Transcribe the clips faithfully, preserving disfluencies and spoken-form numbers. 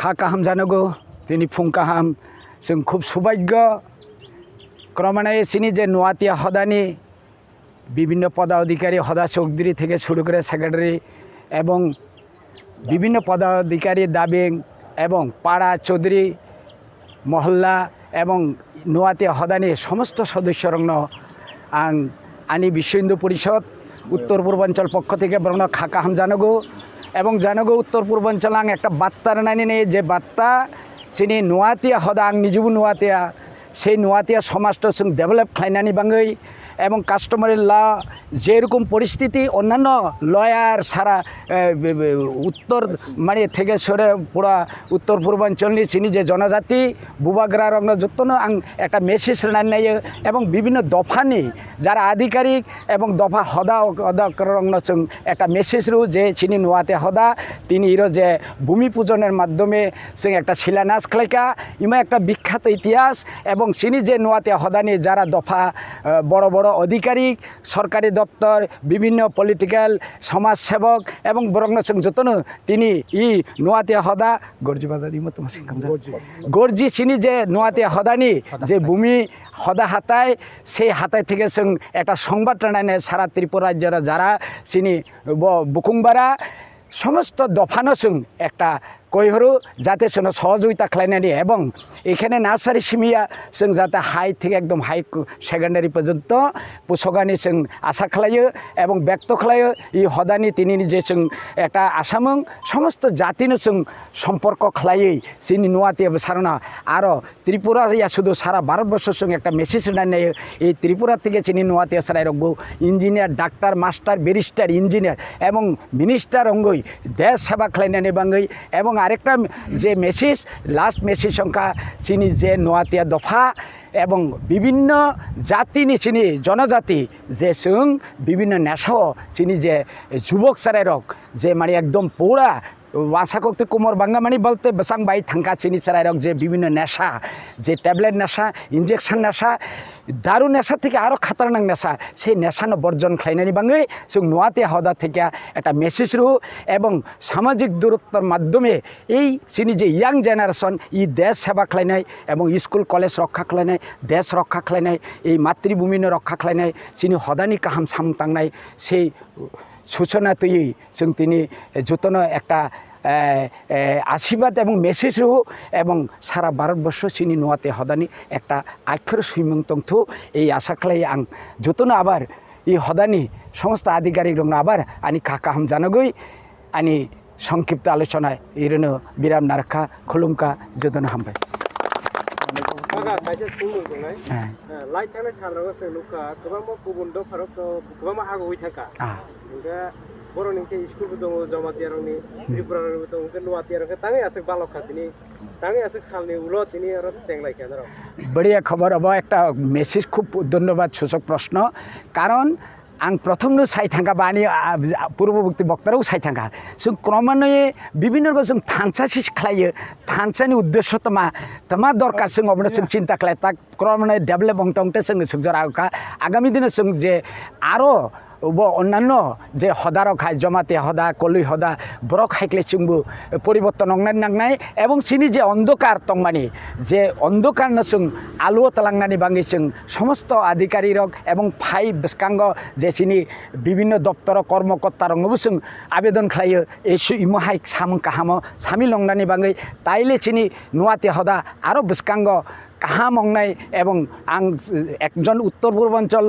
Kha kaham janogo, tini phung kaham, chwng khub subhagyo, kromanai chini je Nuatia hodani বিভিন্ন পদাধিকারী, হদা চৌধুরী থেকে শুরু করে সেক্রেটারি এবং বিভিন্ন পদাধিকারী দাবিং এবং পাড়া চৌধুরী মহল্লা এবং Nuatia hodani সমস্ত সদস্যরংনো ang ani Biswa Hindu Porishod উত্তর পূর্বাঞ্চল পক্ষ থেকে borokno kha kaham janogo এবং janogo উত্তর পূর্বাঞ্চল ang একটা বার্তা rwnani nai, je বার্তা chini Nuatia hoda, ang nijibu Nuatia, সেই Nuatia সমাজno chwng develop khlainani bagwi এবং customary law যেরকম পরিস্থিতি অন্যান্য lawyer সারা, এ, বে-, বে-, উত্তর মানে থেকে সরে পুরা উত্তর পূর্বাঞ্চলনি chini je জনজাতি bubagrarokno jotono ang একটা message rwnani nai এবং বিভিন্ন দফানি যারা আধিকারিক এবং দফা হদা, হদাকরংনো chwng একটা message rw je chini Nuatia hoda tini iro je ভূমি পূজনের মাধ্যমে chwng একটা শিলান্যাস khlaikha, ima একটা বিখ্যাত ইতিহাস এবং chini je Nuatia hodani যারা দফা, আহ, বড় বড় আধিকারিক, সরকারি দপ্তর, বিভিন্ন political, সমাজসেবক এবং borokno chwng jotono tini i Nuatia hoda, Gorji bazar imo tongma singkang ja. Gorji. Gorji chini je Nuatia hodani je ভূমি হদা হাতাই, সেই হাতাই থেকে chwng একটা সংবাদ rwnani সারা ত্রিপুরা রাজ্যর যারা chini bo Bukungbara সমস্ত দফানো chwng একটা koihoro যাতে chwngno সহযোগিতা khlainani এবং এখানে nursery simiya chwng যাতে high থেকে একদম high secondary পর্যন্ত pusogani chwng আশা khlaio এবং ব্যক্ত khlaio. I hodani tinini je chwng একটা আশামুং সমস্ত জাতিনো chwng সম্পর্ক khlaiwi chini Nuatia bwsarokno aro Tripura ya শুধু সারা ভারতবর্ষ chwng একটা message rwnani nai, এই ত্রিপুরা থেকে chini Nuatia chwrairokbo engineer, doctor, master, barrister, engineer এবং minister wngwi দেশ সেবা khlainani bagwi এবং আরেকটা যে message, last message wngkha chini je Nuatia দফা এবং বিভিন্ন জাতিনি chini জনজাতি je chwng বিভিন্ন নেশাও chini je যুবক chwrairok je mani একদম পুরা ওয়াসা কক্তি কোমর ভাঙ্গা মানি বলতে বসাং বাই থাংকা chini chwrairok je বিভিন্ন নেশা, যে tablet নেশা, injection নেশা, দারু নেশা থেকে আরো খাতারনাক নেশা, সেই নেশানো বর্জন khlainani bagwi chwng Nuatia hoda থেকে একটা message rw এবং সামাজিক দূরত্বর মাধ্যমে এই chini je young generation i দেশ সেবা khlainai এবং স্কুল কলেজ রক্ষা khlainai, দেশ রক্ষা khlainai, এই মাতৃভূমিনো রক্ষা khlainai, chini hodani kaham samung tangnai, সেই সূচনা twiwi chwng tini jotono একটা, এ, এ, আশীর্বাদ এবং message rw এবং সারা ভারতবর্ষ chini Nuatia hodani একটা আক্ষর সুইমুং tongthu, এই আশা khlai ang jotono আবার এই hodani সমস্ত আধিকারিকরokno আবার ani kha kaham janogwi ani সংক্ষিপ্ত আলোচনা irwno বিরাম narwkha, khulumkha, jotono hambai. Aga, kaisa swngmung tongnai. Heh. Eh, lai thangnai salrok se nukha, kwbangma kubun dopharok to kwbangma agogwi thangkha. Ah. Hwnkhe borokni khe school bo tongo, Jamatia rokni, Tripura rokni bo tongo, hwnkhe Nuatia rok khe tangwi aswk balok kha tini, tangwi aswk salni ulo tini oro chenglai kha norok. Bwrwi khobor, obo ekta message, khub dhonyobad suchok proshno. Karon ang prothom no sai thangkha, ba ani, ah, purbo bukti bokta rok sai thangkha. Chwng kromanoi bibhinno rokom chwng thansa se khlaio, thansa ni uddesho tma, tma dorkar chwng obono chwng chinta khlai ta, kromanoi develop ong tong te chwng sukjora kha. Agami dino chwng je aro bo onnanno je hoda rok hai, Jamatia hoda, Koloi hoda, borok hai khlai chwngbo poriborton ongnani nangnai, ebong chini je ondokar tongmani, je ondokar no chwng aluo tlangnani bagwi chwng somosto adhikari rok ebong phai bwskango je chini bibhinno doptoro kormokorta roknobo chwng abedon khlaio, ei su imo hai samung kahamo samil ongnani bagwi, taile chini Nuatia hoda aro bwskango kaham ongnai, ebong ang ekjon উত্তর পূর্বাঞ্চল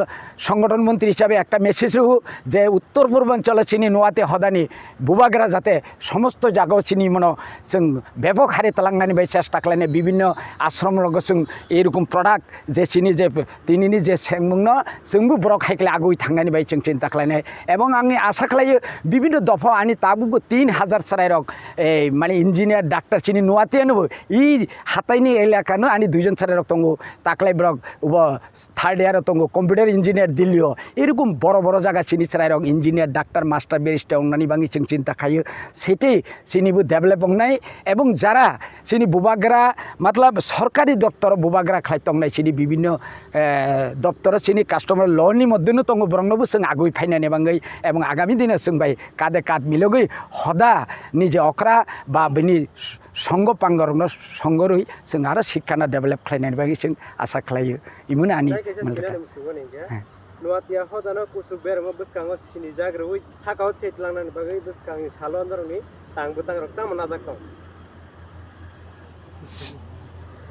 সংগঠন মন্ত্রী হিসাবে একটা message rw je উত্তর পূর্বাঞ্চল chini Nuatia hodani bubagra jate সমস্ত জায়গাও chini mono chwng ব্যাপক হারে talangnani bai চেষ্টা khlainai, বিভিন্ন আশ্রম rogo chwng এরকম product je chini je tinini je sengmungno chwngbo borok hai khlai agoi thangnani bai chwng chinta khlainai. Ebong ang asa khlaio bibhinno dopha ani tabukbo tin hajar chwrairok, ei, mane engineer, doctor chini Nuatianobo i hataini elakano ani duijon chrai rok tongo, taklai borok bo third year o tongo, computer engineer Delhi o. Erokom boro boro jaga chini chrai rok engineer, doctor, master, barrister ongnani bagwi chwng chinta khaio. Sete chini bo develop ongnai, ebong jara chini bubagra, matlab sorkari doptor o bubagra khlai tongnai chini bibhinno, eh, doptor o chini customer law ni moddhe no tongo, borok no bo chwng agwi phainani bagwi, ebong agami dino chwng bai kade kad milogwi hoda ni je okra ba bini songho pango rok no songho rwi chwng aro sikha no develop khlainani bagwi chwng asa khlaio. Imo no ani Tei kaisa mwnrwkha. Sinani musugo ni hwnkhe, Heh. Nuatia hodano kuchuk beramo bwskango sinijak rwi sakao chetlangnani bagwi bwskangni salo norokni tang bwtang rok tamo najak tong?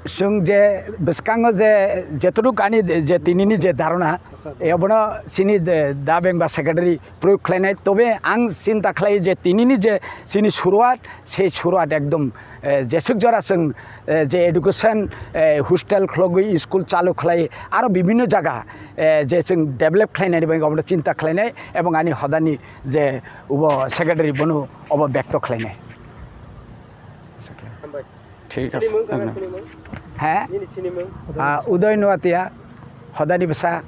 Chwng je bwskango je, jetoruk ani je tinini je dharona, ebono chini de-, da beng ba secretary proyog khlainai. Tobe ang chinta khlai je tinini je chini suruat, sei suruat ekdom, eh, jeswk jora chwng, eh, je education, eh, hostel khlogwi school chalu khlai, aro bibhinno jaga, eh, je chwng develop khlainani bagwi obono chinta khlainai, ebong ani hodani je ubo secretary bono obo bekto khlainai. Hambai. Thik Chini ase. Mung kana chini mung? He? Nini chini mung? Ah, Udoy Nuatia, hodani bwsa.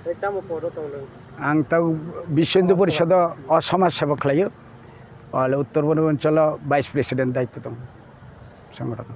Tei tamo podo tong nung? Ang tau Biswa Hindu Porisodo o somaj seba khlaio. Ole Uttor Bornobunchalo vice president daityo tong. Songothon.